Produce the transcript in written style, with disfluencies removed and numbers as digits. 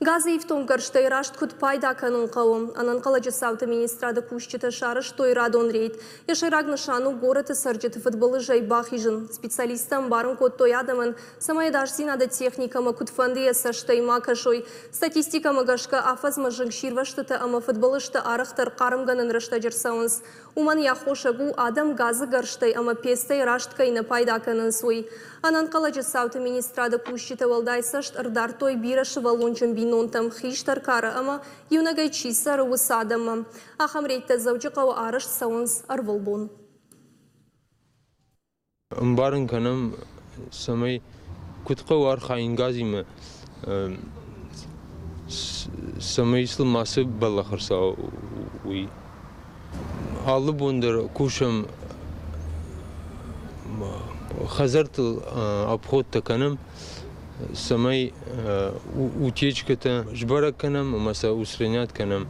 Газы ифтонггӕрзтӕй раст куыд пайда кӕнын хъӕуы? Ӕнӕнхъӕлӕджы цауты министрады кусджытӕ сарӕзтой радон рейд. Йӕ сӕйраг нысан у горӕты цӕрджыты фыдбылызӕй бахизын. Специалисттӕ ӕмбарын кодтой адӕмӕн, цӕмӕй ӕдасдзинады техникӕмӕ куыдфӕндыйӕ цӕстӕй ма кӕсой. Статистикӕмӕ гӕсгӕ афӕдзмӕ зынгсирвӕзтытӕ ӕмӕ фыдбылызтӕ арӕхдӕр хъармгӕнӕн рӕстӕджы рцӕуынц. Уымӕн йӕ аххосаг у, адӕм газы гӕрзтӕй ӕмӕ пецтӕй раст кӕй нӕ пайда кӕнынц, уый. Ӕнӕнхъӕлӕджы цауты министрады кусджытӕ уӕлдай цӕст ӕрдардтой бирӕсывӕллонджын бинонтӕм, хистӕр кары ӕмӕ иунӕгӕй чи цӕры, уыцы адӕммӕ. Ахӕм рейдтӕ Дзӕуджыхъӕуы арӕзт цӕуынц ӕрвылбон. Ӕмбарын кӕнӕм, цӕмӕй куыд хъӕуы архайын газимӕ, цӕмӕй сыл мацы бӕллӕх ӕрцӕуа, уый. Алы бон дӕр кусӕм хӕдзӕрттыл обходтӕ кӕнӕм, цӕмӕй утечкӕтӕ сбӕрӕг кӕнӕм ӕмӕ сӕ устранять кӕнӕм.